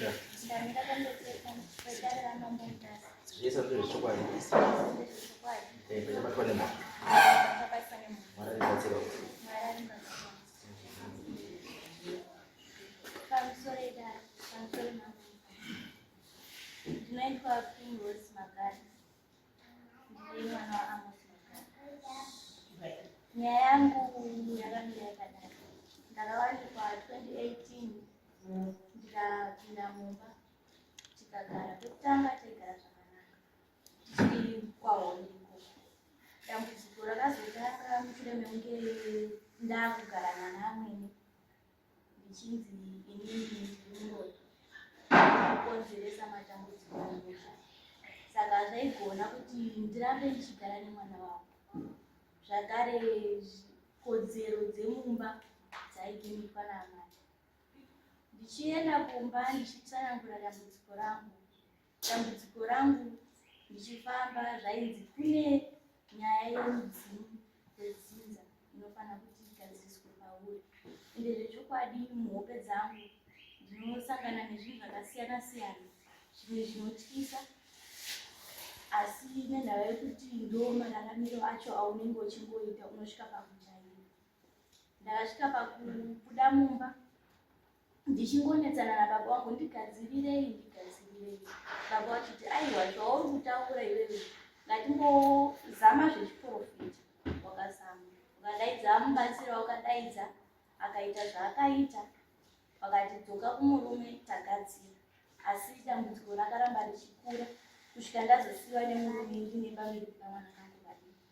Mutasa. Ndamira pamberi pedare raMambo Mutasa. Zvese ndezvechokwadi. Ndezvechokwadi. Eh, pachabatwa nemhosva. Pachabatwa nemhosva. Mwari aribatsira. Mwari aribatsira. Pamusoro edare, pamusoro Mambo Mutasa. Ndinoitwa Primrose Magari. Ndiri mwana waAmos Magari. Nyaya yangu yakamira yakadai. Ndakawanikwa 2018 ndikapinda mumba tikagara. Pekutanga taigara zvakanaka tichiri kwaHonde ikoko. Dambudziko rakazotanga mushure mekunge ndakugara nanaamwene ndichinzi inini ndiri muroyi kukonzeresa matambudziko mumusha. Saka zvaigona kuti ndirambe ndichigara nemwana wangu. Zvakare kodzero dzemumba dzaikinikwa naamai. Ndichienda kumba ndichitsanangura dambudziko rangu. Dambudziko rangu ndichifamba zvainzi kune nyaya yemudzimu wedzinza inofanira kuti igadziriswe pauri. Ende zvechokwadi muhope dzangu ndinosangana nezvinhu zvakasiyana siyana zvimwe zvinotyisa asi nenhava yekuti ndo mararamiro acho aunenge uchingoita unosvika pakujaira. Ndakasvika pakubuda mumba ndichingonetsana nababa vangu ndigadzirirei ndigadzirirei baba vachiti aiwa zvauri kutaura iwewe ngatimbozama zvechiprofita wakazama ukadaidza amubatsira wakadaidza akaita zvaakaita vakati dzoka kumurume tagadzira asi dambudziko rakaramba richikura kusvika ndazosiyiwa nemurume ndine pamiri kamwana kangu kadiki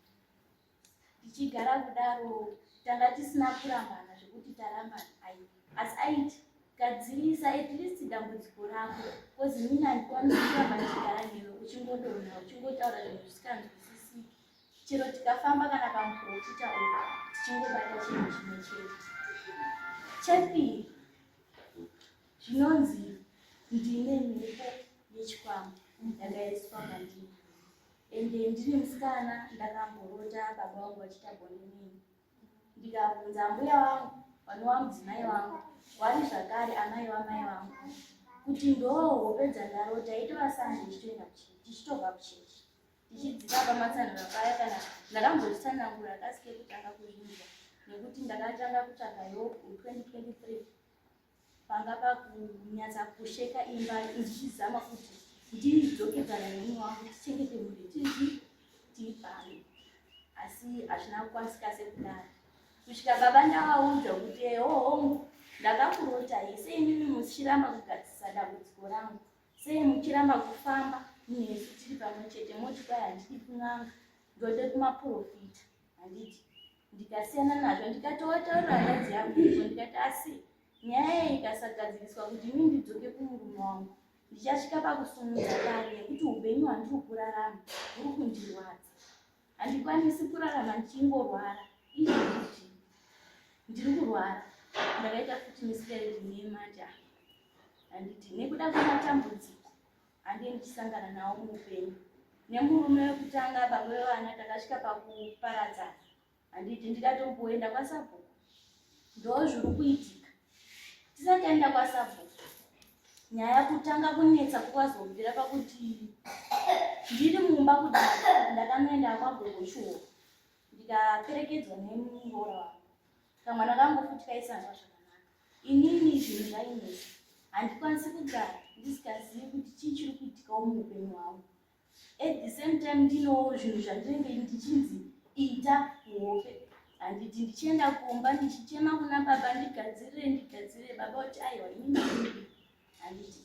Tichigara kudaro tanga tisina kurambana zvekuti tarambana aiwa asi aiti gadzirisa at least dambudziko rako bcause inini handikwanisi kuramba ndichigara newe uchingodonha uchingotaura zvinhu zvisikanzwisisiki chero tikafamba kana pamuprofita uyu tichingobata chinhu chimwe chete chepiri zvinonzi ndine mhepo yechikwambo yakaiswa pandiri Ende ndiri musikana ndakamborota baba vangu vachiita bonde neni ndikabvunza mbuya vangu vanova mudzimai vangu wari zvakare amai vamai vangu kuti ndoo hope dzandarota itova sande tichitoenda kuchechi tichitobva kuchechi tichidzika pamatsanura paya kana ndakambozvitsanangura kasi kekutanga kuzvinzwa nekuti ndakatanga kutsvaga yoku 2023 panga pakunyatsa kusheka imba ndichizama kuti ndidzokedzana nemumwe wangu tichengete mhuri tizvi tiri pano asi hazvina kukwanisika sekudaro kusvika baba ndavaudza kuti eho hongu ndakakurotai sei imimi muchiramba kugadzisa dambudziko rangu sei muchiramba kufamba nesu tiri pamwe chete moti kwai handidi kun'anga ndode kumaprofita handiti ndikasiyana nazvo ndikatotaurira hanzvadzi yangu izvo ndikati asi nyaya iyi ikasagadziriswa kuti ini ndidzoke kumurume wangu ndichasvika pakusumudza kare nekuti upenyu hwandiri kurarama huri kundirwadza handikwanisi kurarama ndichingorwara izvezvi ndiri kurwara ndakaita futi miscarriage nemanja handiti nekuda kwematambudziko andiye ndichisangana nawo muupenyu nemurume wekutanga baba vevana takasvika pakuparadzana handiti ndikatomboenda kwasabhuku ndo zviri kuitika tisati taenda kwasabhuku nyaya kutanga kunetsa kwakazobvira pakuti ndiri mumba kudai ndakanoenda kwagogo chuo ndikaperekedzwa nemuroora wangu kamwana kangu futi kaisanzwa zvakanaka inini zvinhu zvainetsa handikwanisi kugara ndisikazivi kuti chii chiri kuitikawo muupenyu hwangu at the same time ndinowo zvinhu zvandinenge ndichinzi ita kuhope handiti ndichienda kumba ndichichema kuna baba ndigadzirire ndigadzirire baba kuti aiwa inini handiti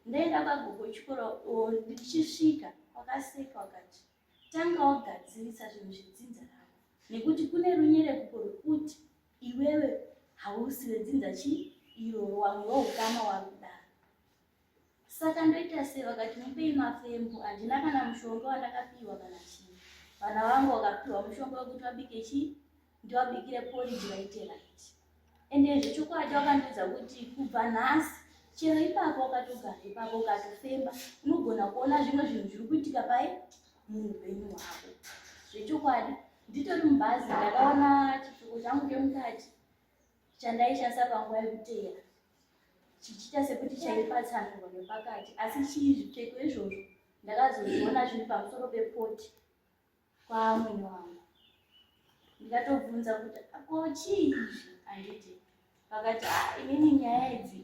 ndaenda kwagogo chikoro ndichisvika wakaseka wakati Tanga wagadzirisa zvinhu zvedzinza rako nekuti kune runyerekupo rwekuti iwewe hausi wedzinza chii iroro wamwe weukama wari kudaro. Saka ndoita sei vakati mupei mafembo handina kana mushonga wandakapiwa kana chii. Vana vangu vakapiwa mushonga wekuti vabike chii ndivabikire porridge vaite right. Ende zvechokwadi wakandiudza kuti kubva nhasi chero ipapo wakatogara ipapo ukatofemba unogona kuona zvimwe zvinhu zviri kuitika pai muupenyu hwako. Zvechokwadi nditori mubhazi ndakaona chipfeko changu chemukati chandaishandisa panguva yekuteera. chichiita sekuti chaipatsanurwa nepakati asi chii zvipfeko izvozvo ndakazozviona zviri pamusoro pepoti kwamwene wangu ndikatobvunza kuti ko chii izvi handiti vakati ah, inini nyaya idzi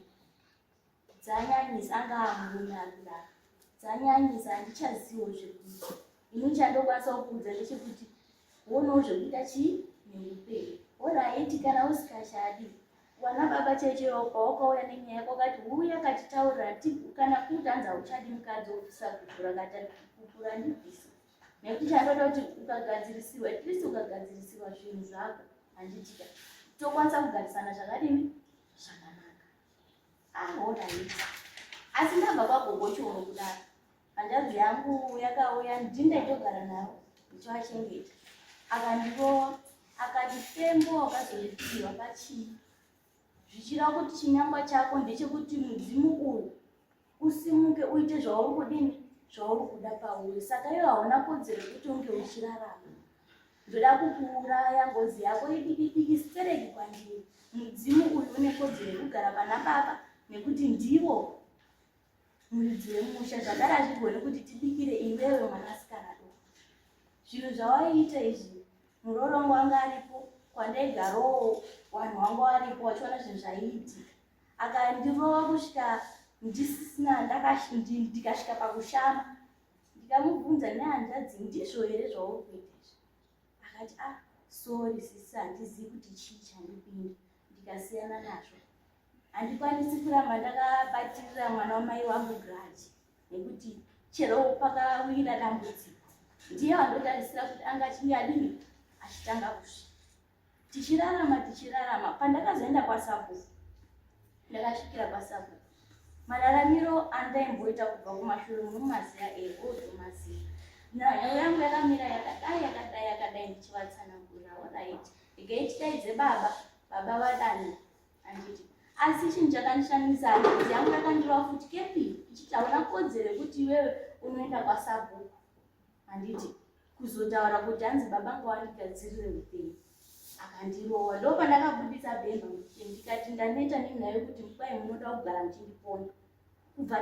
dzanyanyisa anga amurume ari kudaro dzanyanyisa handichaziwo zvekuita ini chandokwanisa kukuudza ndechekuti wonawo zvekuita chii neupenyu oraiti kana usikachadi wana baba chaicho pawakauya nenyaya kwakati huya katitaurira kana kuti hanzi hauchadi mukadzi wobvisa gupura kati gupura ndibvisa nekuti chandoda kuti ukagadzirisirwa at least ukagadzirisirwa zvinhu zvako handitika tokwanisa kugarisana zvakadini zvakanaka ahoraiti ah, asi ndabva kwagogo chioro kudaro hanzvadzi yangu yakauya ndini ndaitogara navo ndichivachengeta akandirova akati fembo wakazoripirwa pachii zvichireva kuti chinangwa chako ndechekuti mudzimu uyu usimuke uite zvauri kudini zvauri kuda pauri saka iwe hauna kodzero yekuti unge uchirarama ndoda kukuuraya ngozi yako idikidiki stereki kwandiri mudzimu uyu une kodzero yekugara pana baba nekuti ndivo muridzi wemusha zvakare hazvigoni kuti tibikire iwewe mwanasikana do zvinhu zvawaiita izvi muroora wangu anga aripo kwandaigarowo vanhu vangu varipo vachiona zvinhu zvaiitika akandirova kusvika ndisisina ndikasvika pakushama ndikamubvunza nehanzvadzi ndizvo here zvauri kuita izvi akati ah sorry sisi handizivi kuti chii chandipinda ndikasiyana nazvo handikwanisi kuramba ndakabatirira mwana wamai wangu grudge nekuti chero pakawira dambudziko ndiye wandotarisira kuti anga achinge adini achitanga kusvika tichirarama tichirarama pandakazoenda kwasabhuku ndakasvikira kwasabhuku mararamiro andaimboita kubva kumashure munomaziva eotomaziva nhau yangu yakamira yakadai yakadai yakadai ndichivatsanangurira orit regai tidaidze baba baba vadani handiti asi chinhu chakandishamisa hanzvadzi yangu yakandirova futi kepi ichiti hauna kodzero yekuti iwewe unoenda kwasabhuku handiti kuzotaura kuti hanzi baba ngawandigadzirire upenyu akandirova ndo pandakabudisa bhemba ndikati ndaneta nenyaya yekuti kwai munoda kugara muchindiponda kubva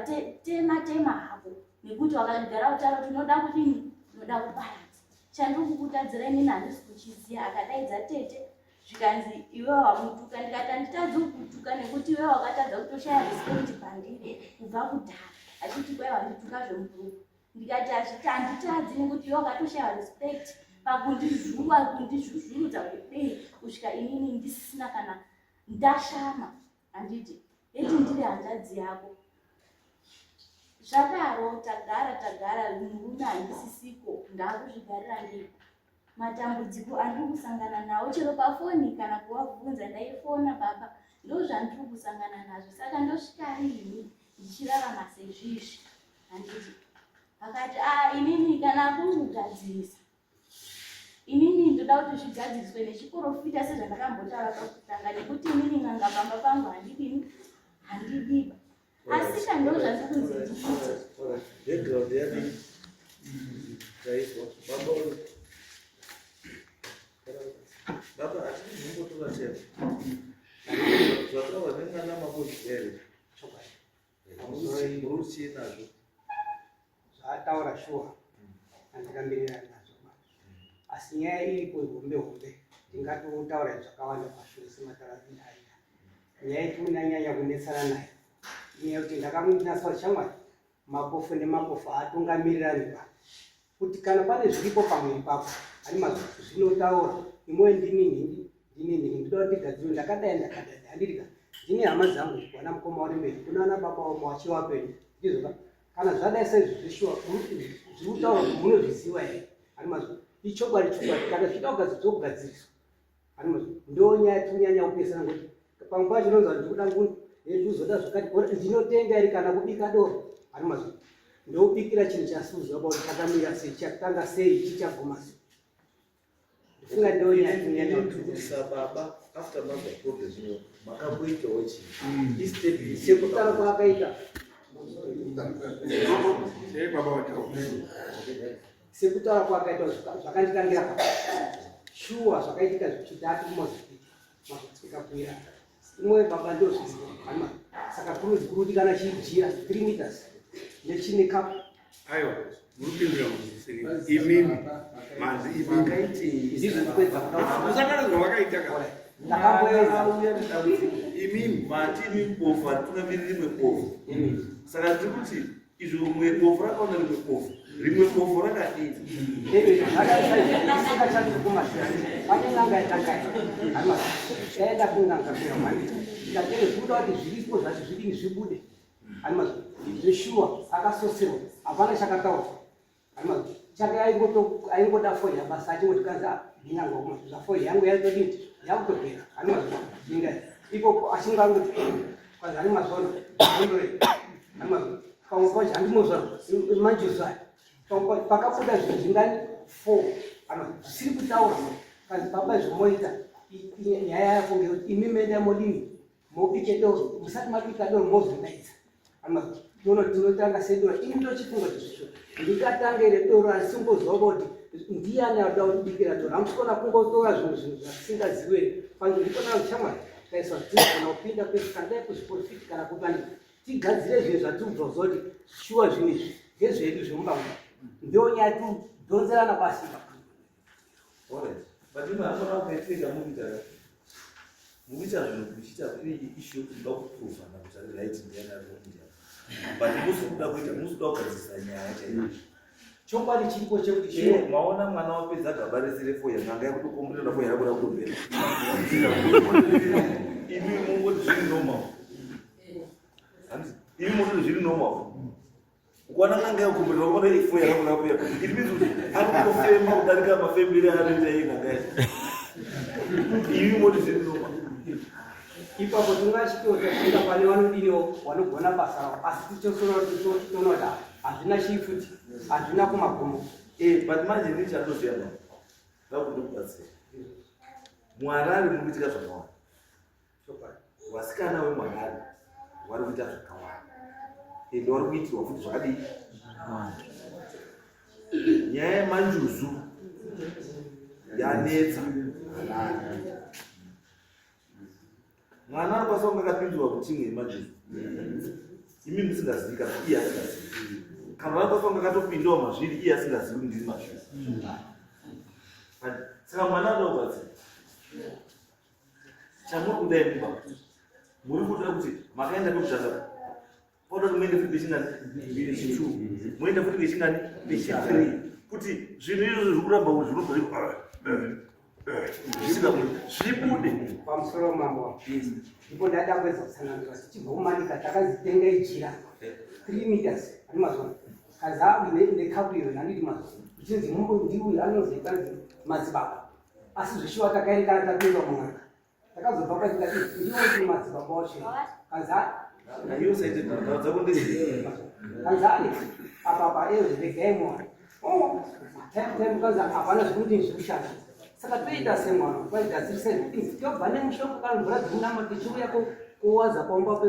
tema tema hako nekuti wakagara utaura kuti unoda kudini unoda kuparadza chandiri kukutadzira inini handisi kuchiziva akadaidza tete zvikanzi iwe wamutuka ndikati handitadzi kukutuka nekuti iwe wakatadza kutoshaya respect pandiri kubva kudhara achiti kwai wandituka zvemubhuku ndikati handitadzi nekuti iwe wakatoshaya respect pakundizvuva kundizvuzvurudza kudei kusvika inini ndisisina kana ndashama handiti eti ndiri hanzvadzi yako zvadaro tagara tagara murume handisisiko ndakuzvigarira ndega matambudziko andiri kusangana nawo chero pafoni kana kuvabvunza ndaifona baba ndozvandiri kusangana nazvo saka ndosvika riini ndichirarama sezvizvi handiti akati a ah, inini kana kungugadzirisa inini ndoda kuti zvigadziriswe nechiporofita sezvandakambotaura pakutanga nekuti inini n'anga pamba pangu handidini handidiba asi ka ndo zvandiri kunzi ndiite background yadii taizwa baba baba hatidi zvimbotora chero zvataurwa nemwana makuziva here muri chii nazvo zvaataura shuwa andikamirira nazvo asi nyaya iripo ihombe hombe tingatotaura zvakawanda pashure semataura aita nyaya yetinonyanya kunetsana nayo inyaya yekuti ndakamunaswa shamwari mapofu nemapofu haatungamirirani ba kuti kana pane zviripo pamwiri pako ani mazwi zvinotaura imwe ndini nhingi ndini nhingi ndoda kuti ndigadzirwe ndakadai ndakadai handirika ndine hama dzangu wana mukoma uri mberi kuna ana baba wako wachiwa penyu ndizvo ka kana zvadai saizvo zveshuwa zviri kutaura kuti munozviziva here ani mazwi ichokwadi chokwadi kana zvichida kugadzirwa zvokugadziriswa ani mazwi ndo nyaya tikunyanya kupesana ngokuti pamwe pacho unonzwa ndikuda ngundu ndikuzoda zvakati ndinotenga iri kana kubika doro ani mazwi ndobikira chinhu chasuziva pakuti chakamira sei chatanga sei chichaguma sei ndifunga ndonyaya baba after mother problem iyo makamboitawo chii istep sekutaura kwaakaita sekutaura kwaakaita zvakanditangira pa shuwa zvakaitika zvichitatu kumozambiki mazvitsika kuira Imwe baba ndozviripo hama. Saka kunonzi kurudikana chijira 3 meters nechine cup. Aiwa, muri kupindura muzvisiri. Imimi, manzi imimi. Makaitei? Ndizvo ndikuedza kuda. Musatara zvawakaita ka. Ndakamboedza. Auya nedambudziko. Imimi. Mati imi bofu hatitungamiriri rimwe bofu. Imi. Saka tiri kuti izvo rimwe bofu rakaona rimwe bofu. Rimwe bofu rakadii? Pane n'anga yatanga hama yaenda kun'anga kuya mhani ndikatere zvikuda kuti zviripo zvacho zvidini zvibude hama zveshuwa akasoserwa hapana chakataurwa hama chake aingoda foya basa achingoti kanzi ndin'anga kuma zvafoya yangu yaitodini yakutopera hama inga ipopo achinge angoti kwanzi ani mazona hama pamwe pacho handimozva manjuzu aya pakabuda zvinhu zvingani four ano zvisiri kutaura kanzi baba zvomoita nyaya yako ngekuti imi menda modini mobike doro musati mabika doro mozodaidza ano tono tinotanga sedoro ini tochifunga kuti zvisho ndingatanga here doro asi ungoziva kuti ndiyani anoda kundibikira doro hamusikuona kungotora zvimwe zvinhu zvatisingaziwe pange ndikona kuti shamwari taiswa tinogona kupinda pese kana dai kuzviprofiti kana kupani tigadzire zvinhu zvatirikubva kuziva kuti shuwa zvinhu izvi ngezvedu zvemumba muno ndio nyaya tidhonzerana pasi. Alright. But imi hapana kukaiteka mukuita mukuita zvinhu muchiita iri issue yekuti muda kuprovana kuti ari right ndiani ari wrong ndiani. But musi kuda kuita musi kuda kugadzirisa nyaya chaiyo. Chokwadi chiripo chekuti Chero maona mwana wapedza gaba rese refoya n'anga yakutokomborera foya yako yakutopera. Imi mungoti zviri normal. Hanzi imi mungoti zviri normal. Ukaona n'anga yakukomborera ukaona ifoya yako yakupera. It means kuti anotofema kudarika mafembere anoita iye n'anga yacho. Imi moti zviri normal. Ipapo tingachitota pane vanodiniwo vanogona basa ravo asi tichosora toona kuti hazvina chii futi hazvina kumagumo. Eh, but manje ndini chandoziva baba. Ndakutokubatsira. MuHarare muri kuitika zvakawanda. Vasikana vemuHarare vari kuita zvakawanda. Ende vari kuitirwa futi zvakadii? Nyaya yemanjuzu yanetsa Harare. Mwana anokwanisa kunge akapinzwa mutimu yemanjuzu. Imi musingazivi kana iye asingazivi. Kana anokwanisa kunge akatopindawo mazviri iye asingazivi kuti ndiri mazviri. Saka mwana anoda kubatsira. Chamuri kuda imi baba. Muri kuda kuti makaenda kwekutanga. Pauda kuti muende futi kechingani? Kechi2. Muende futi kechingani? Kechi3. Kuti zvinhu izvozvo zviri kuramba zvinobva zvibude. Pamusoro mambo ndipo ndaida kuedza kutsanangura tichibva kumanika takanzi tengai jira 3 meters ani mazona kazi nekapu iyo handiti mazona uchinzi mumbo ndiuyu anonzi kanzi madzibaba asi zveshuwa takaerekana tapinda mun'anga takazobva pa tikati ndiwo kuti madzibaba wacho kanzi Iwe usaite nharo dzako ndedze. Kanzi Alex apa apa ewe regai mwana oh time time kanzi hapana zvekuti zvikushanda saka toita semwana kwaigadzirisa tobva nemushonga kana mvura dzekunama tichiuya kuwaza pamba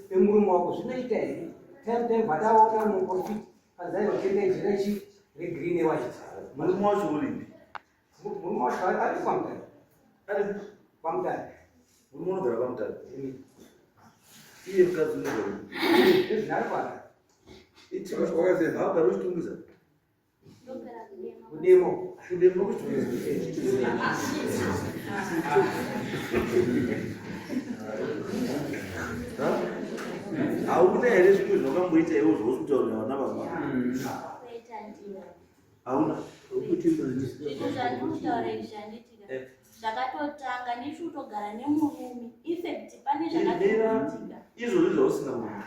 pemurume wako zvinoita here time time vataona muprofiti kanzi aiwa tengai jira ichi regreen newhite. Murume wacho uripi? Murume wacho ari kwaMutare. Ari kwaMutare. Murume unogara kwaMutare. Iye mukadzi unogara. Izvi ari kwaMutare. Haugari uchitungiza. Kudemo. Kudemo kuchitungiza. Hauna here zvimwe zvakamboita iwe zvausi kutaurira vana baba? Hauna. Zvinhu zvandikutaura izvi zvandiitika zvakatotanga ndichitogara nemurume infact pane zvakatoitika. Izvozvo zvausina murume.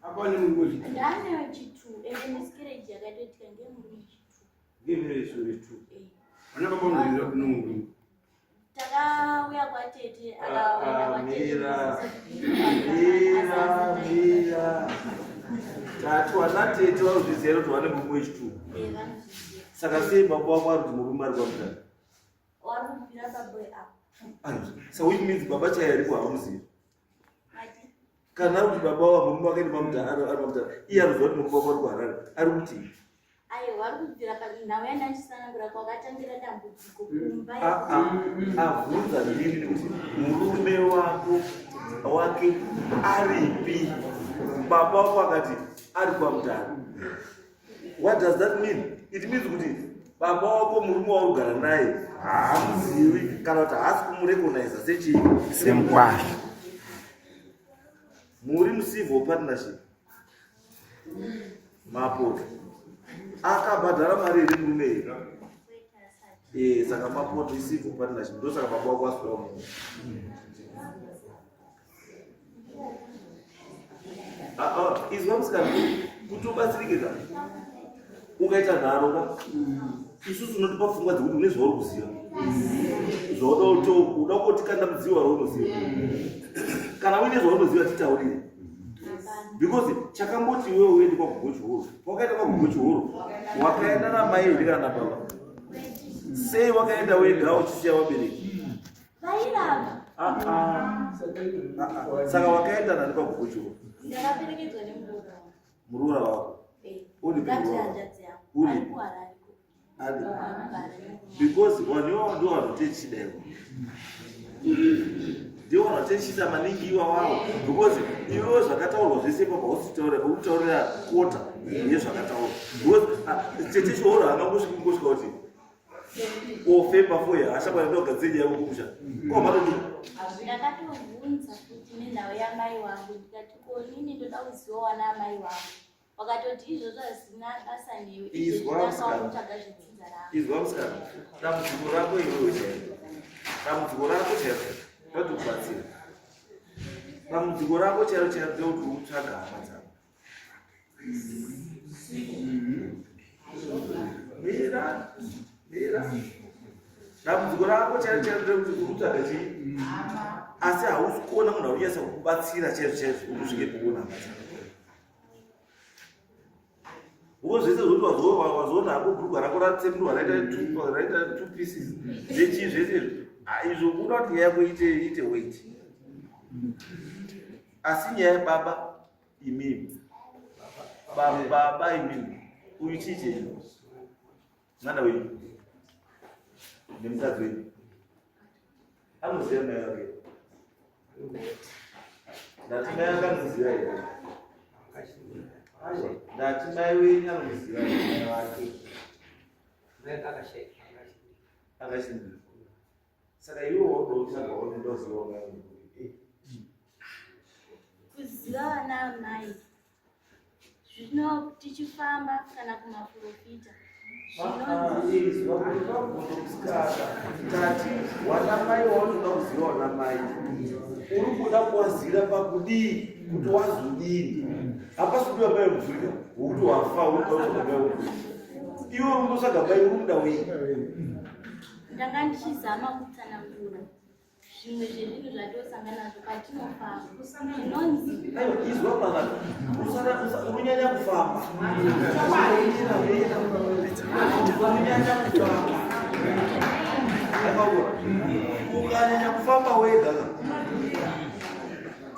Apa ne murume zvitu. Ndane chitu ende miscarriage yakatoitika ngemurume chitu. Ngemurume chitu. Vana baba unoziva kuno murume. Takauya kwatete akaenda kwatete. Mira. Mira, mira. Tati wana tete vanozviziva kuti wane murume wechitu. Vanozviziva. Saka sei baba wako ari kuti murume ari kwaMutare? Wari kubvira paboy apo. So which means baba chaiye ariko hamuzivi. Mati Kana ari kuti baba wa murume wakaenda paMutare ari paMutare iye anoziva kuti murume wako ari kuHarare ari kuti aiwa ari kubvira panhau yandachisanangura kwakatangira dambudziko kumba avhunza ndini kuti murume wako wake aripi? Baba wako akati ari kwaMutare. What does that mean? It means kuti baba wako murume waurikugara naye haamuzivi kana kuti haasi kumurecognize sechii? Semukwasha. Muri mucivil partnership. Mapoto akabhadhara mari here murume here? Eh, saka mapoto icivil partnership, ndosaka baba wako aswera munhu. Ah, ah, izwa musikana, kuti ubatsirike ka, ukaita nharo ka, isusu unotipa pfungwa dzekuti une zvauri kuziva, zvauda uda kutikanda mudziwa raunoziva. Kana uine zvaunoziva, titaurire, because chakamboti iwewe uende kwaGogo Chihoro, wakaenda kwaGogo Chihoro, wakaenda namai here kana nababa? Sei wakaenda wega uchisiya vabereki? Vairamba. Ah, ah. Ah, ah. Saka wakaenda nani kwaGogo Chihoro? Ndakaperekedzwa nemuroora wangu. Muroora wako? Eh. Uri Ngati muroora? hanzvadzi yangu. Uri? Ari kuHarare. Ari? Anogara nemuroora. Because vanhu ivavo ndo vanhu techida ivo, ndivo vanhu vatechida maningi iwawawo, because iwewo zvakataurwa zvese ipapo hausitaura, ukutaurira kota yezvakataurwa, because tete Chihoro haangangosviki kungosvika kuti ofemba foya ashamwari ndogadziri yavo kumusha komatoti. Ndakatobvunza kuti nenhau yamai wangu, ndikati, "Ko inini ndoda kuziva wana amai wangu." Wakatoti izvozvo hazina basa newe. Izwa, musikana. Kutsvaga zvedzinza rako. Izwa musikana, dambudziko rako iwewe chairo, dambudziko rako chairo ndoti kubatsira, dambudziko rako chairo chairo ndekuti uri kutsvaga hama dzako. Mira, mira, dambudziko rako chairo chairo ndekuti uri kutsvaga chii, asi hausi kuona munhu ari kunyatsa kukubatsira chaizvo chaizvo kuti usvike kuona hama dzako. Uko zvese zvoti wazoona hako bhurugwa rako ratsemurwa, raita two pieces, zvechii zvese izvo. Ah, izvo kuda kuti nyaya yako iite weight, asi nyaya yababa imimi, baba imimi, uyu chii chenyu? Mwana wenyu nemukadzi wenyu anoziva mai vake? Ndati mai vake anoziva here? Aiwa, ndati mai wenyu anoziva here, mai vake? Akashaika. Akachindira. Saka iwe wauda kutsvaga, waunoda kuziva mai wenyu. Kuziva vana amai, zvino tichifamba kana kumaprofita, zvinonzi Izwa kuti musikana, tati wana mai waunoda kuziva, wana mai uri kuda kuwazira pakudii, kuti wazodini? Hapasi kudiwa mai mvurika wokuti wafa uri kuda kutsvaga mai wokudii. Iwe uri kutsvaga mai, uri kuda wei? Ndanga ndichizama kutsanangura zvimwe zvezvinhu zvatosangana nazvo patinofamba, zvinonzi Aiwa, izwa mwana, unonyanya kufamba. Mira, mira. Unonyanya kufamba. Yakaura. Ukanyanya kufamba wega ka,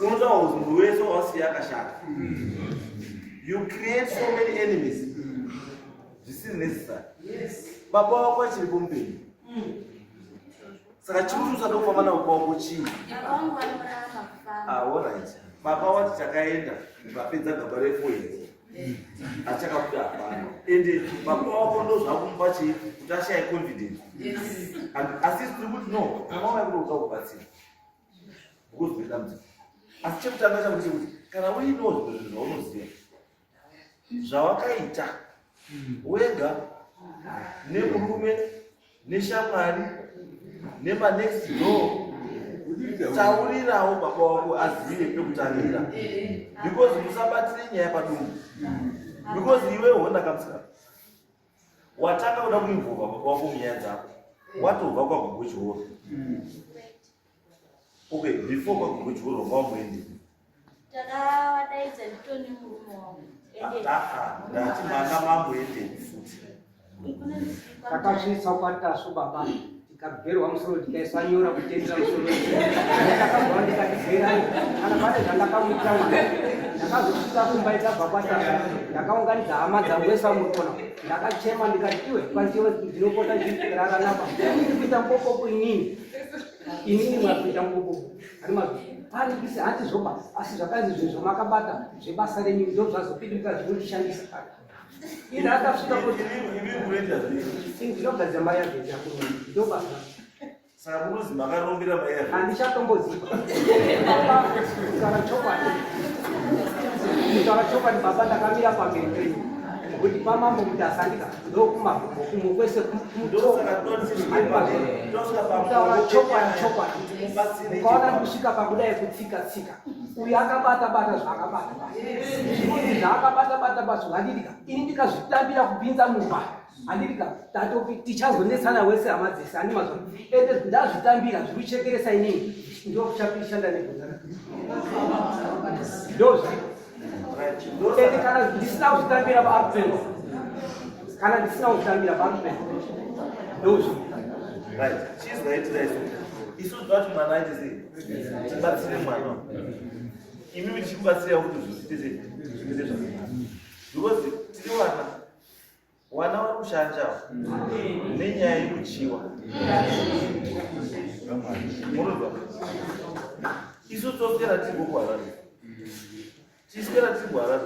unotaura kuti munhu wese wawasiya akashata. You create so many enemies zvisiri necessary. Baba wako achiripo mupenyu? Saka chikuti usada kufamba nababa wako chii? Baba vangu vanoramba kufamba. Ah, alright. Baba wati takaenda ukapedza gaba refoil, achakabuda hapana. Ende baba wako ndo zvakumupa chii? Kuti ashaye confidence. Asi tiri kuti no, kana wauya kuda kuda kubatsira because une dambudziko, asi chekutanga changu chekuti kana uinewo zvimwe zvinhu zvaunoziva zvawakaita wega nemurume neshamwari nemanext door, taurirawo baba wako azive pekutangira, because musabatire nyaya padumbu, because iwe hona kamusikana, watanga kuda kuinvolva baba wako munyaya dzako watobva kwaGogo Chihoro. Okay, before kwaGogo Chihoro wanga wamuende? Takavadaidza nditoni murume wangu, ende Ndati manga mamboendepi futi? Takasvitsa kwaTasvu baba, tikagerwa musoro, tikaiswa nyora kutendera musoro. Ndakabva ndikati gerai kana pane zvandakamuita mwana. Ndakazosvika kumba itabva kwaTasvu, ndakaunganidza hama dzangu wese vamurikona, ndakachema ndikati, "Iwe kwandiwe ndinopota ndichirara napa, ndiri kuita mupopopo inini, inini mwakuita mupopopo ari mazvi." Parikisi handizvoba asi zvakanzi zvinhu zvamakabata zvebasa renyu ndo zvazopinduka zvinondishandisa. Ini akasvika kuti ndinogadzira mari yabvezi akuru ndo basa. Saka munozi makarombera mai yazvo. Handichatomboziva. Baba kutaura chokwadi. Kutaura chokwadi baba ndakamira pamberi penyu. Kuti pamambo Mutasa ndika ndokumabvumbo kumwe kwese kutaura chokwadi chokwadi. Ukaona kusvika pakudai kutsika tsika. Uyu akabata bata zvaakabata bata. Zvikuti zvaakabata bata bata zvakadidika. Ini ndikazvitambira kupinza mumba. Handiti ka tatopi tichazonetsana wese hama dzese handi mazwa ende ndazvitambira zviri kuchekeresa inini ndokuchapishanda nebvunzana ndozvi ende kana ndisina kuzvitambira paarupengwa kana ndisina kuzvitambira paarupengwa ndozvi right chizwaitira isu isu tinoda kuti mwana aite sei tibatsire mwana imimi tichimubatsira kuti zviite sei zviite zvakanaka because tiri vana Wana vari kushanja nenyaya yekuchiwa. Munonzwa? Isu toswera tiri kuHarare. Tiswera tiri kuHarare.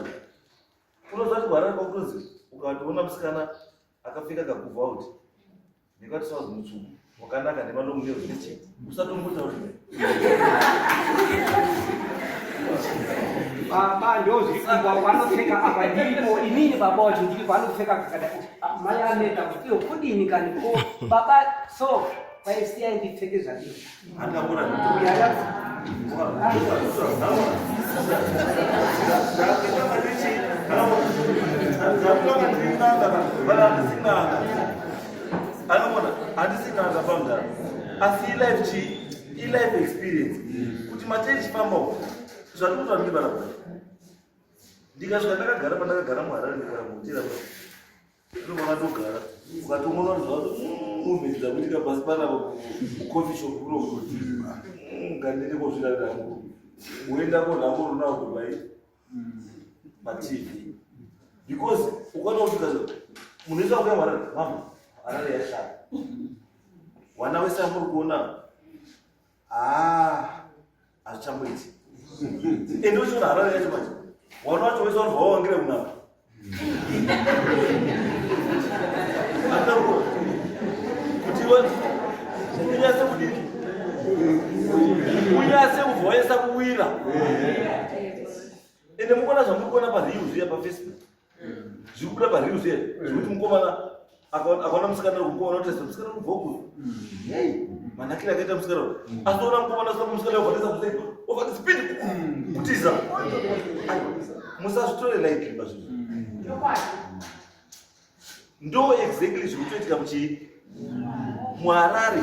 Unoziva kuti kuHarare kwakutonzi ukatoona musikana akapfeka kaguva out nekatisazi mutsvuku wakanaka nemalong nails nechii usatombotaura baba ndozviri kumba vanopfeka apa ndiripo inini baba wacho ndiripo anopfeka kakadai ah, mai aneta kuti iyo kudini kani ko baba so kwaisiyai ndipfeke zvadii Anoona handisi n'anga pamudhara asi ilife chii ilife experience kuti matei chifamba uku zvatikuti ndiri panapa ndikasvika ndakagara pandakagara muharare ndikagara muhotera Ndokatogara ukatomona kuti zvako mumhedza kuitika pasi panapa mucoffee shop kuno kuti ngandende kozvirarira woenda konhako runawo kubai patv because ukaona kuti kaza munhu wese akuya mwana mama harare yashata wana wese amuri kuona ah hazvichamboiti ende uchiona harare yacho manje wana wacho wese wanobva wawangira kunaka kuti unyase kudini unyase kubva waisa kuwira ende mukuona zvamuri kuona pareal zviya pafacebook zviri kubuda pareal zviya zvekuti mukomana akaona musikana mukomana otarisa musikana unobva uku hei manakiro akaita musikana uyu asi toona mukomana asina musikana ovatisa kusei ovati speed kutiza musazvitore lightly pazvinhu ndo exactly zviri kutoitika muchii muharare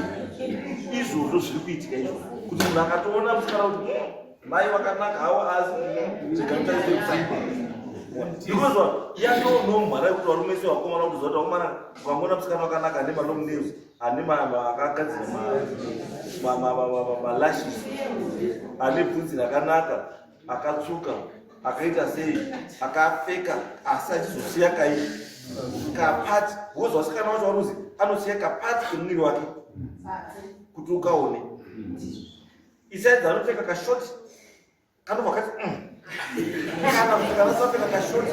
izvozvo zviri kuitika izvozvo kuti munhu akatoona musikana kuti mai vakanaka hawo asi because yatonomhara yekuti varume se vakomana kutoziva kuti vakomana ukangoona musikana wakanaka ane malong nails ane akagadzira malashes ane bvunzi rakanaka akatsvuka akaita sei akapfeka asi achizosiya kai kapati because vasikana vacho varuzi anosiya kapati kemuviri wake kuti ukaone isaidza anopfeka kashoti kanobva kati mm. kana kana asapfeka kashoti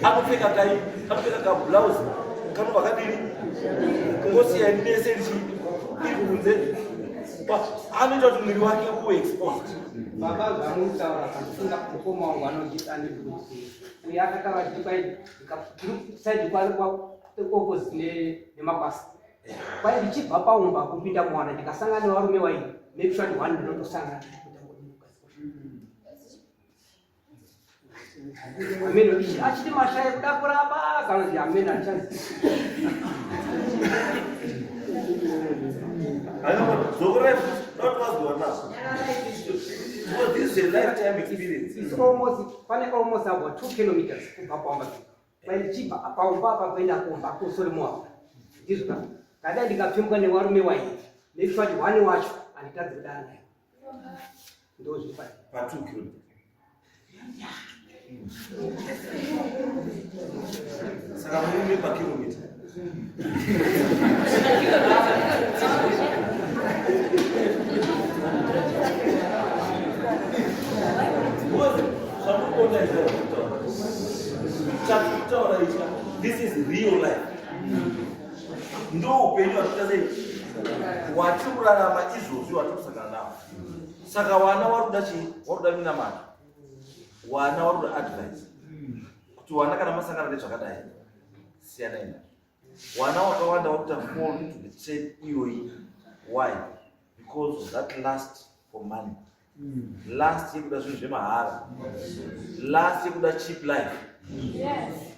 anopfeka kai anopfeka kablouse kanobva kadini kosiya nese richi iri kunze anoita kuti muviri wake uve exposed baba zvamutaura kandifunga mukoma wangu anonditi andibvunzi uye akataura chiti kwai saidi opposite nemakwasa kwai ndichibva paumba kupinda muwana ndikasangana nevarume wairi make sure one ndinotosangana ameno achiti mashaya kuda kurapa kana kuti ameno achazi pane almost about 2 kilometers kubva paumba Ndichibva paumba apa kuenda kumba kusori muwapa ndizvo ka ndadai ndikapfimbwa newarume wairi make sure kuti one wacho handitadzi kudana naye ndozvifa pa 2 kilometers saka murume pakilomita Real life. Chatiri kutaura ichi, this is real life. Ndo upenyu hwatikuita sei, hwatiri kurarama izvozvi, hwatiri kusangana nawo. Saka wana wari kuda chii? Wari kuda minamato. Wana wari kuda advice kuti wana, kana masangana nezvakadai, siyanai nazvo. Wana wakawanda wari kuita fall into the trap iyoyi. Why? Because of that lust for money, lust yekuda zvinhu zvemahara, lust yekuda cheap life.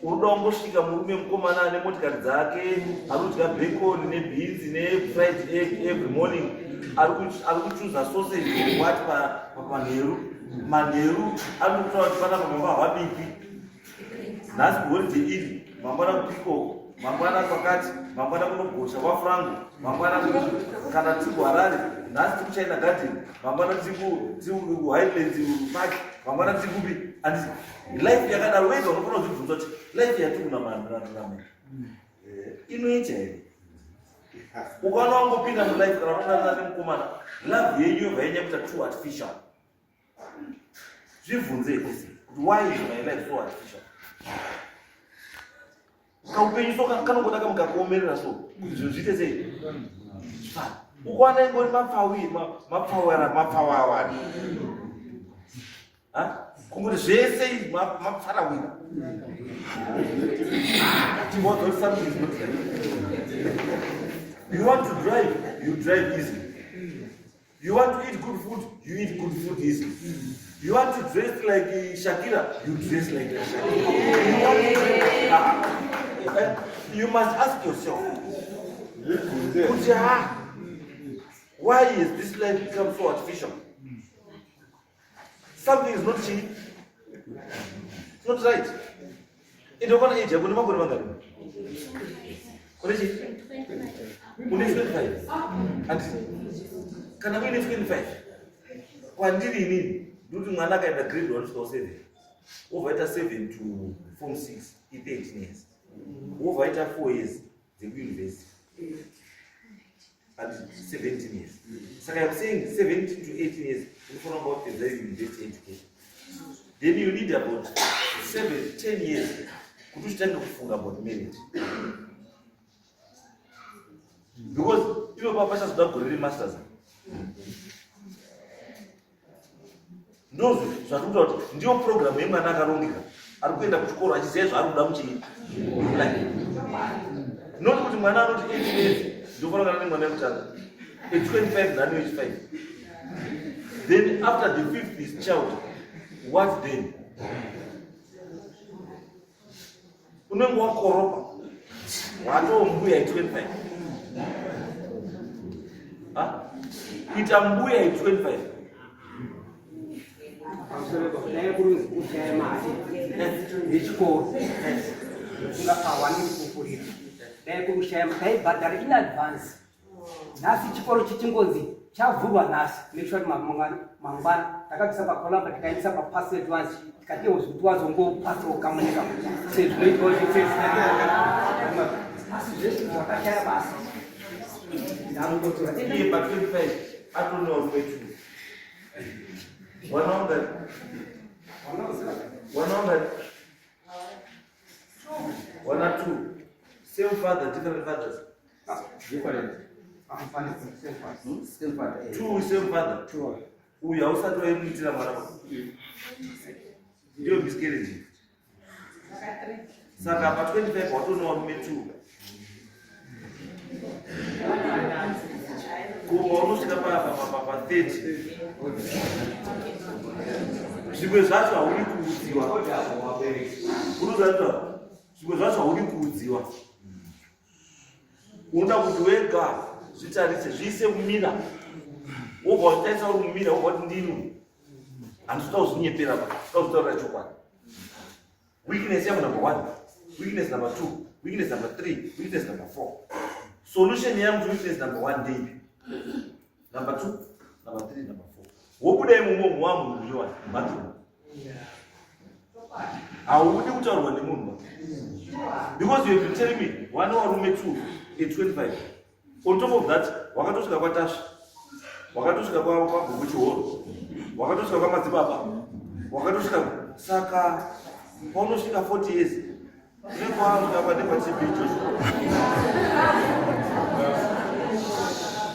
Unoda kungosvika murume mukomana ane motikari dzake, ari kudya bacon nebhinzi nefried egg every morning, ari kuchuza sausage what pamanheru. Manheru ari kutaura kuti panapa mamba hwabikwi nhasi, kuHoliday Inn, mangwana kuPeacock, mangwana kwakati, mangwana kunogosha kwaFrango, mangwana kana tiri kuHarare, nhasi tiri kuChina Garden, mangwana tiri kuHighlands Park, mangwana tiri kupi. Andisi life yakadaro. Wega unofanira kuzvibvunza kuti life yatiri kunamana inoita here? Ukaona wangopinda mulife, kana unodanana nemukomana, love yenyu yobva yenyanya kuita too artificial. Zvibvunze kuti, why is my life so artificial? Kaupenyu so kanongoda kamukakuomerera so kuti zvinhu zviite sei, zvifane. Ukaona ingori mapfawi, mapfawara, mapfawawani, kungoti zvese izvi mapfarawira, timboudza kuti something is not right. You want to drive, you drive easily. You want to eat good food, you eat good food easily. You want to dress like Shakira, you dress like Shakira. You want to, you must ask yourself kuti, ha, why is this life become so artificial? Something is not cheap, it's not right. Indokwana age yako nemakore mangani? Une chii? Une 25, anditi? Kana uine 25, kwandiri inini ndikuti mwana akaenda grade 1 kusvika 7, wobva aita 7 to form 6, i13 years, wobva aita 4 years dzekuuniversity, and 17 years. Saka I'm saying 17 to 18 years unofanira kunga wapedza university education. Then you need about 7 10 years kuti uchitanga kufunga about marriage, because ivo papachazoda gore remasters. Ndozvo zvatiri kutaura kuti ndiyo programu yemwana akarongeka, ari kuenda kuchikoro achiziva zvaari kuda muchii life, not kuti mwana anoti 8 years ndofanira kana nemwana wekutanga, at 25 nani wechi5. Then after the fifth is child, what then? Unenge wakoropa, watoo mbuya i25. Kuita mbuya i25. Pamusoro dai kurunzi kushaya mari yechikoro, kunga awani kupupurira. Dai kurushaya, taibhadhara in advance. Nhasi chikoro chichingonzi chavhurwa nhasi, make sure kuti mangwana takabvisa pakolamba, tikaendesa paparcel advance, tikatiwo zvekuti wazongopasawo kamwe nekamwe sezvinoitwa. Asi zvese zvakashaya basa, ndakungotora. Iye pa25 atonewa kwetu wana wangani? Wana wangani? Wana two, same father, different fathers? Different. Same father. Two, same father. Two. Uyu hausati waimuitira mwana, ndiyo miscarriage. Saka pa25 watonewa mume two. Kuma unosvika pa30, zvimwe zvacho haudi kuudziwa. Unoziva, zvimwe zvacho haudi kuudziwa. Unoda kuti wega zvitarise, zviise mumira, wobva wachitarisa uri mumira, wobva kuti ndini. Handitoda kuzvinyepera pa, toda kuzvitaurira chokwadi. Weakness yangu number one, weakness number two, weakness number three, weakness number four. Solution yangu to weakness number one ndeipi? Number two, number three, number four. Wobuda imomo muwa munhu munyowani matu. Haudi kutaurwa nemunhu, because you have been telling me one warume two at 25. On top of that, wakatosvika kwaTasva, wakatosvika kwaGogo Chihoro, wakatosvika kwamadzibaba, wakatosvika. Saka paunosvika 40 years unenge wakuda pane paTB Joshua.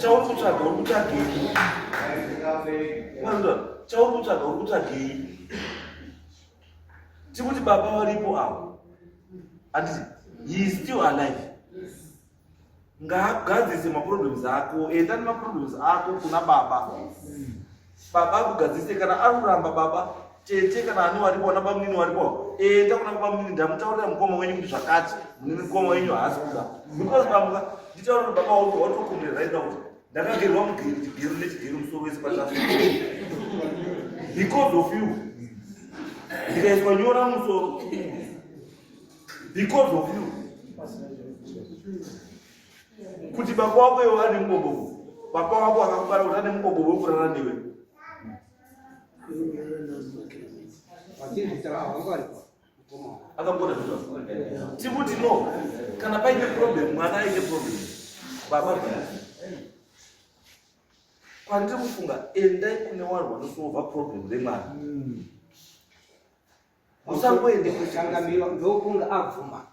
Chauri kutsvaga uri kutsvagei? Chauri kutsvaga uri kutsvagei? Tikuti baba varipo avo, handiti? He is still alive. Ngaagadzise maproblems ako. Enda nemaproblems ako kuna baba. Baba akugadzise. Kana ari kuramba baba, tete kana ani waripo, ana bamunini waripo, enda kuna bamunini, ndamutaurira mukoma wenyu kuti zvakati, munini mukoma wenyu haasi kuda. Because bamuka nditaurira baba wako watokumira right now kuti ndakagerwa mugero, chigero nechigero musoro wese pachafa because of you, ndikaiswa nyora musoro because of you, kuti baba wako iwe ane mubobobo, baba wako akakubara kuti ane mubobobo wekurara newe. Akambona tikuti no, kana paine problem, mwana aine problem, baba kwandiri kufunga, endai kune vanhu vanosolva problem remwana, musangoende. Changamiro, ndokunga abvuma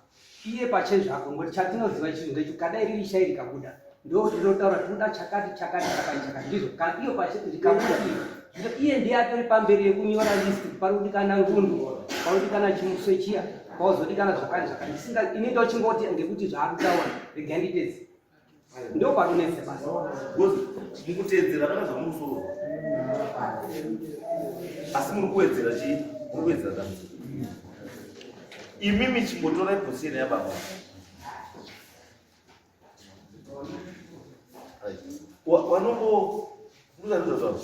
iye pachezvako, ngoti chatinoziva chinhu ndecho kadai riri shai rikabuda, ndo rinotaura tinoda chakati chakati chakati chakati, ndizvo. Kana iyo pache rikabuda iyo, zvino iye ndiye atori pamberi yekunyora list, pari kudikana ngundu, pari kudikana chimuswe chiya, pauzodikana zvakati zvakati. Ndisinga ini ndochingoti ngekuti zvaakutaura, regai nditedze, ndo parinonetsa basa. Because mukuteedzera pana zvamunosoro, asi muri kuwedzera chii? Muri kuwedzera dambudziko. Imimi chimbotorai position yababa. Right. Wanombo kuzandizva zvavo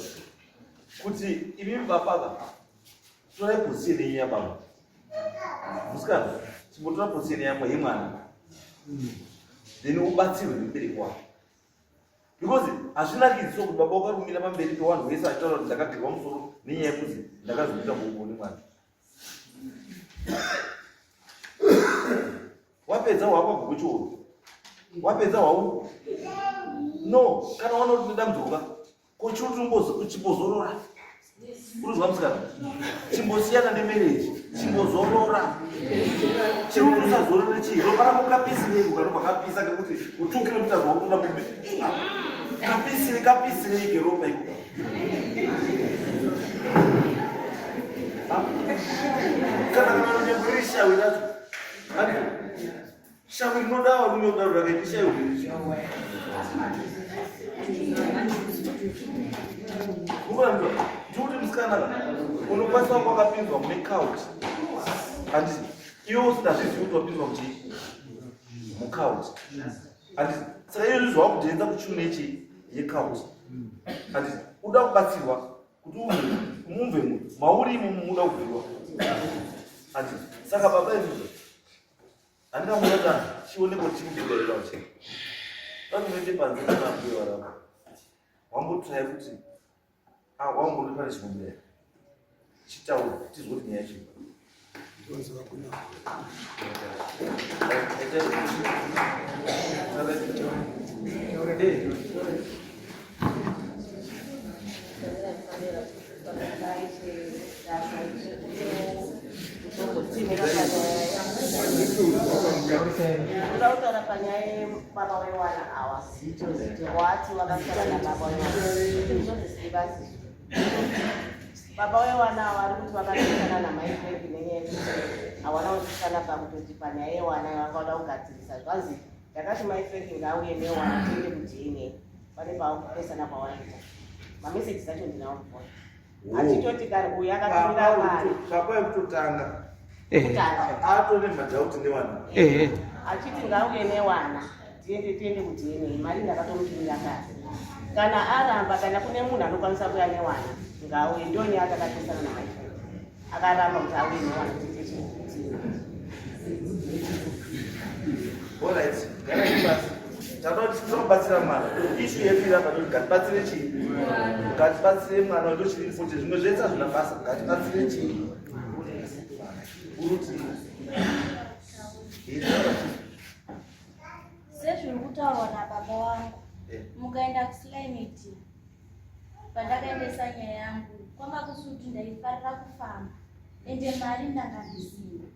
kuti imimi baba torai position yenyu yababa. Musikana, chimbotora position yamwe yemwana, then ubatsirwe nemubereki wako, because hazvinakidzi so kuti baba wakarumira pamberi pevanhu vese achitaura kuti ndakagerwa musoro nenyaya yekuti ndakazoita bongo nemwana. Wapedza hwako kuchioro, wapedza hwauko. No, kana waona kuti nedambudziko ka kochiuti, chimbozorora. Urikuzwa, musikana? Chimbosiyana nemarriage, chimbozorora. Chiri kuti usazorore chii? Ropa rako kapisirei ukanobva kapisa kekuti 2 kilometers wakutoda mume kapisire, kapisirei keropa iko? Kana nyangwe riri shawi racho, shawi rinoda varume kudaro rakaita shawi riri. Uvanzwa, ndikuti musikana, unokwanisa kunge wakapinzwa mune cult, handiti? Iwe usingazvizivi kuti wapinzwa muchii, mucult, handiti? Saka iyo izvi zvawakudhenza kuchiuno ichi yecult, handiti? Uda kubatsirwa kuti mumve mauri imomo, muda kubviwa, handiti? Saka baba izvizvo handingamuona chioneko chikubuda ira chi vanoende panze kana mbuya varako wambotraya kuti wamboti pane chinobuda, chitaura tizwe kuti nyaya chii. Ndoziva kuna Kuda kutaura panyaya yebaba wewana awa wati wakasara nababa wewana zvozisivazi. Baba wewana awa ari kuti vakapesana namai Frank nenyaya yekuti hawana kutisana pakutoti panyaya yewana yavangada kugadzirisa. Zvanzi ndakati mai Frank ngauye newana tiende kuDNA. Pane pavakupesana pawaita mameseji acho ndinawo mufoni achitoti kari uyu akatumira mari. Papa yekutotanga kutanga atone madoubts newana. Achiti ngauye newana tiende, tiende kuDNA, mari ndakatomutumira kare. Kana aramba, kana kune munhu anokwanisa kuya newana ngauye. Ndonyaya takapesana namai Frank, akaramba kuti auye newana tiite chii. Alright, garai pasi. Tatoda kuti tinobatsira mwana. Issue yedu iri apa ndoti ngatibatsire chii? Ngatibatsire mwana, ndo chiri important. Zvimwe zvese hazvina basa. Ngatibatsire chii? Uruti. Sezviri kutaurwa nababa wangu, mukaenda kuSlymedia pandakaendesa nyaya yangu, kwanga kusi kuti ndaifarira kufamba. Ende mari ndanga ndisina.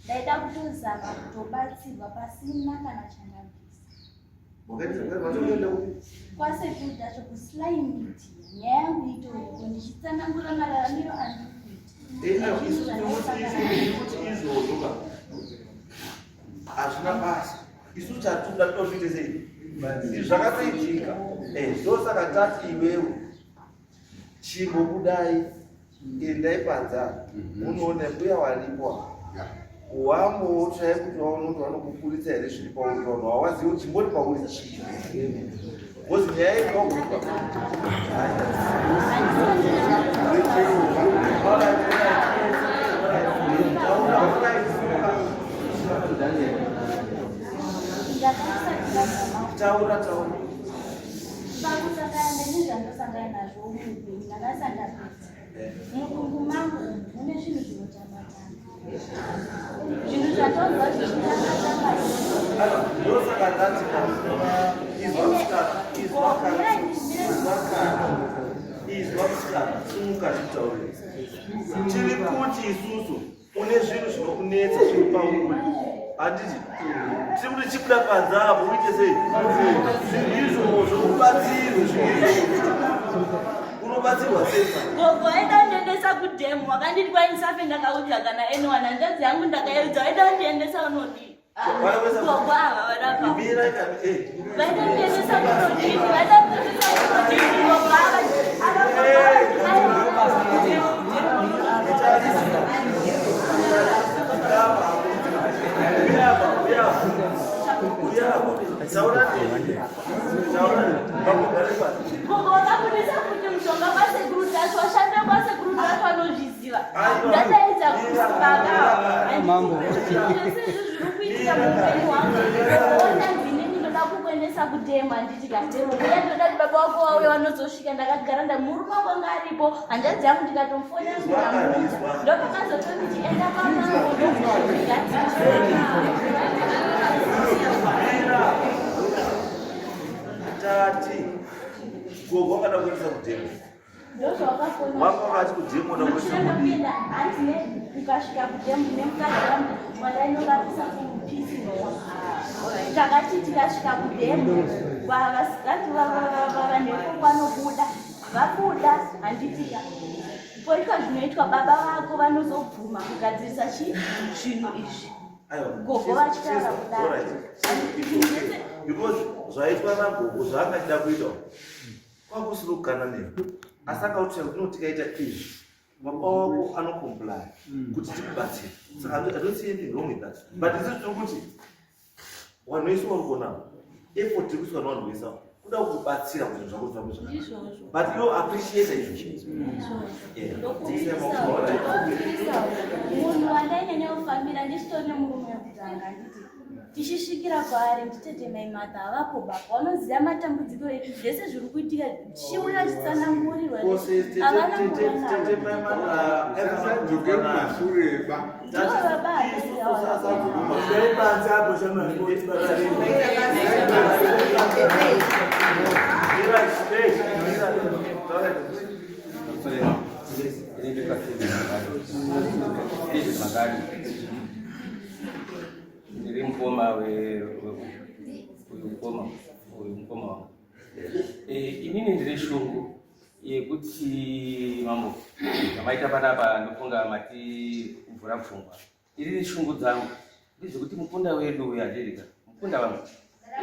Ndaida kutozama kutobatsirwa pasina kana chandabvisa. Kwasekuru tacho kuSly Media nyaya yangu itoriko ndichitsanangura mararamiro andiri kuita. Eh, kuti izvozvo ka hazvina basa isu chatuda tozviite sei izvi zvakatoitika eh, ndosaka tati iwewe Chimbobudai endai panze apa munoona mbuya waripo apa. Wambotsvai kuti waone kuti vanokuburitsa here zviri pauri vanhu hawazivi kuti chimbori pauri chii. Because nyaya yekakupa. Taura taura. Pakusangana nezvandosangana nazvo muupenyu ndakasa ndapedza. Mudumbu mangu umu mune zvinhu zvinotambatamba. Zvinhu zvatonzwa zvichitambatamba. Ndosaka ndati izwa musikana, izwa kana, izwa kana, izwa musikana, simuka ndikutaurire. Tiri kuti isusu une zvinhu zvinokunetsa zviri pauri handiti tiri kuti chibuda panze apo uite sei zvinhu izvozvo ubatsirwe zvinhu izvozvo unobatsirwa sei gogo aida kundiendesa kudhemu wakanditi kwaindisafe ndakaudza kana anyone hanzvadzi yangu ndakaiudza waida kundiendesa unodii gogo ava varapa vaida kundiendesa kunodii vaida kundiendesa kunodii gogo ava ava gogo Gogo vakabudisa kuti mushonga kwasekuru Tashu washanda kwasekuru Tashu anozviziva. Ndataidza kusipaka. Zvese izvi zviri kuitika muupenyu hwangu. Ona ndinini ndoda kukuendesa kudhemu handiti ka. Uye ndoda kuti baba wako vauye vanozosvika ndakagara nda murume wako anga aripo hanzvadzi yangu ndikatomufonera ndikamuudza. Ndopakazotonditi enda kwamambo ndozvigadzirisa. Tati gogo wakada kuendesa kudhemu. Wanga wakati kudhemu wada kuendesa kudhemu. Hanzi ne ukasvika kudhemu nemukadzi wangu wandainorapisa kupisi nowa. Takati tikasvika kudhemu vasikati vanhu vanobuda vabuda handitika poitwa zvinoitwa baba vako vanozobvuma kugadzirisa chi zvinhu izvi. Gogo vachitaura kudaro. Because zvaitwa nagogo zvaanga achida kuita kwakusiri kukana newe asi akautira kuti no tikaita izvi baba wako anocomply kuti tikubatsire saka I don't see anything wrong with that but isu tiri kuti vanhu vese vari kuona effort iri kuiswa nevanhu vese ava kuda kubatsira kuti zvinhu zvako zvifambe zvakanaka but iwe appreciate izvo munhu wandainyanya kufambira ndichitori nemurume wekutanga nditi tichisvikira kwaari nditete mai martha havapo baba vanoziva matambudziko edu zvese zviri kuitika tichiuya chitsanangurirwa havana kuuya kumashure ba ndivo baba Ndiri mukoma uyu mukoma uyu mukoma wangu. Eh, inini ndine shungu yekuti mambo zvamaita panapa ndofunga mati kuvhura pfungwa. Inini shungu dzangu ndezvekuti mukunda wedu uyu adirika mukunda wangu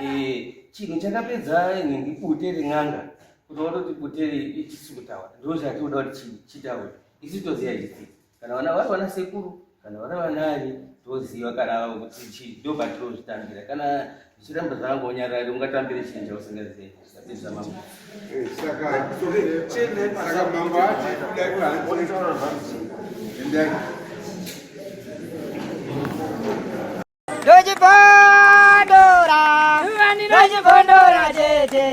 eh, chinhu chakapedza nhingi bute ren'anga kuti watoti bute ichisi kutaura ndozvatinoda kuti chitaure isu toziva ichiti kana vana vari vana sekuru kana vari vanani toziva kana kuti chii ndo patinozvitambira kana zvichiramba zvakangonyarari ungatambire chinhu chausingazivi zvapedza mambo eh, saka mambo ati kudai kuhanzi endai Ndochibondora, ndochibondora tete.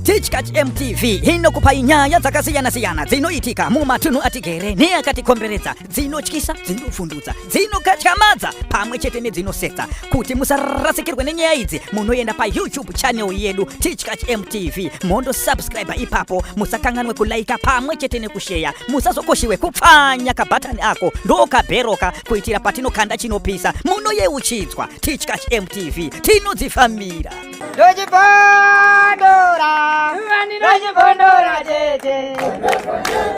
Teach Tichkach MTV inokupai nyaya dzakasiyana-siyana dzinoitika mumatunhu atigere neakatikomberedza, dzinotyisa, dzinovhundutsa, dzinokatyamadza pamwe chete nedzinosetsa. Kuti musarasikirwe nenyaya idzi, munoenda paYouTube channel yedu Tichkach MTV, mondosubscribe ipapo. Musakanganwe kulaika pamwe chete nekusheya. Musazokoshiwe kupfanya kabhatani ako ndokabheroka kuitira patinokanda chinopisa munoyeuchidzwa. Tichkach MTV, tinodzifambira. Ndochibondora, ndochibondora tete.